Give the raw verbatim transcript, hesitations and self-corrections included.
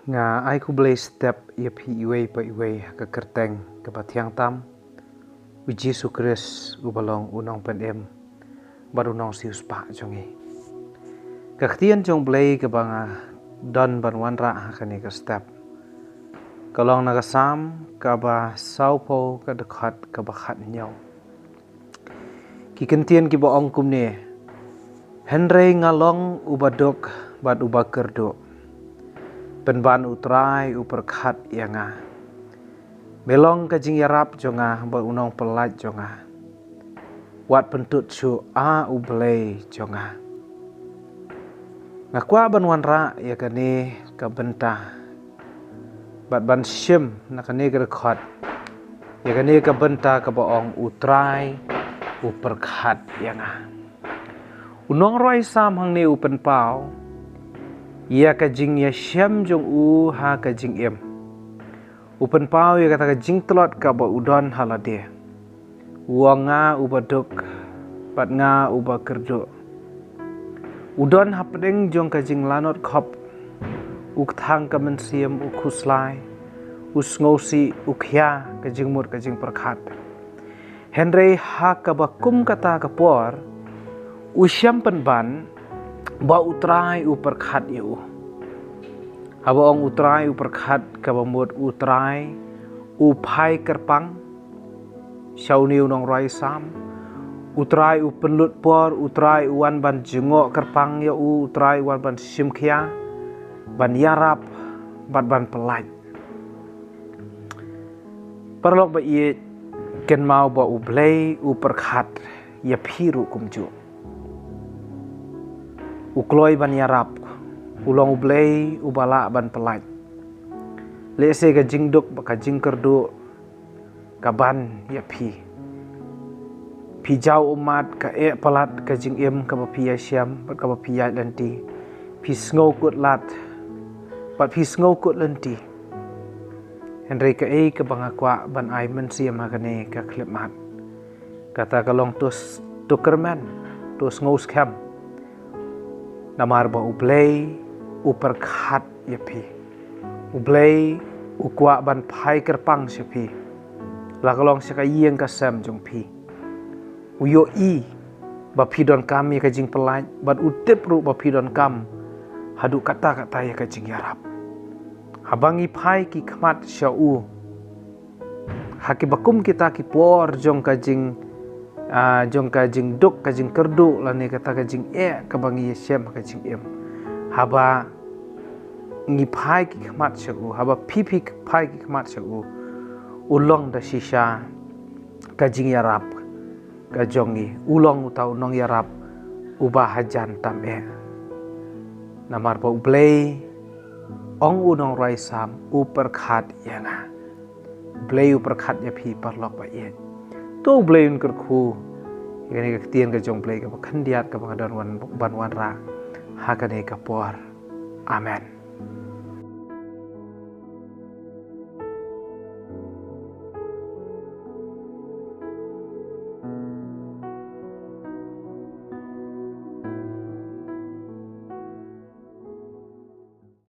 Nga ai khublei step ïa phi iwei pa iwei ha ka kyrteng kaba thiang tam u Jisu Khrist uba long u nongpynim bad u nongsiewspah jong ngi. Ka ktien jong Blei kaba nga don ban wanrah ha kane ka step ka long na ka Salm kaba sawphew ka dkhot kaba khathynñiew. Ki kyntien kiba ong kumne: Hynrei nga long uba duk bad uba kyrduh, pynban U Trai u pyrkhat ïa nga. Me long ka jingïarap jong nga bad u nongpyllait jong nga. Wat pyntud shuh, A U Blei jong nga. Nga kwah ban wanrah ïa kane ka bynta bad ban shim na kane ka dkhot ïa kane ka bynta kaba ong U Trai u pyrkhat ïa nga. U nongrwai Salm hangne u pynpaw ïa ka jingïashem jong u ha ka jingim. U pynpaw ïa kata ka jingtlot kaba u don ha lade. U ong, nga uba duk bad nga uba kyrduh. U don hapdeng jong ka jinglanot khop. U kthang ka mynsiem, u khuslai, u sngewsih, u khia ka jingmut ka jingpyrkhat. Hynrei ha kaba kum kata ka por u shem pynban ba U Trai u pyrkhat ïa u. Haba ong U Trai u pyrkhat, kaba mut U Trai u phai kyrpang sha une u nongrwai Salm. U Trai u pynlut por, U Trai u wan ban jngoh kyrpang ïa u, U Trai u wan ban shim khia, ban ïarap bad ban pyllait. Paralok ba ïeit, kynmaw ba U Blei u pyrkhat ïa phi ruh kumjuh. U kloi ban ïarap, u long U Blei uba lah ban pyllait. Lehse ka jingduk bad ka jingkyrduh ka ban ïa phi. Phi jaw ummat, ka eh palat ka jingim kaba phi ïashem bad kaba phi ïaid lynti. Phi sngewkut lad bad phi sngewkut lynti. Hynrei kaei kaba nga kwah ban ai mynsiem ha kane ka khyllipmat, kata ka long to s-, to kyrmen, to sngewskhem. Namar ba U Blei u pyrkhat ïa phi. U Blei u kwah ban phai kyrpang sha phi, la ka long sha ka ïing ka sem jong phi. U ïohi ba phi donkam ïa ka jingpyllait bad u tip ruh ba phi donkam haduh katta katta ïa ka jingïarap. Haba ngi phai ki khmat sha u ha kiba kum kita ki por jong ka jing, ah, jong ka jingduk, ka jingkyrduh lane kata ka jingeh kaba ngi ïashem ha ka jingim, haba ngi phai ki khmat sha u, haba phi phi phai ki khmat sha u, u long da shisha ka jingïarap ka jong ngi. U long uta u nongïarap uba hajan tam eh. Namar ba U Blei, ong u nongrwai Salm, u pyrkhat ïa nga. U Blei u pyrkhat ïa phi, paralok ba ïeit. To U Blei un kyrkhu ïa kane ka ktien ka jong U Blei kaba khyndiat kaba nga don wan, ban wanrah ha kane ka por. Amen.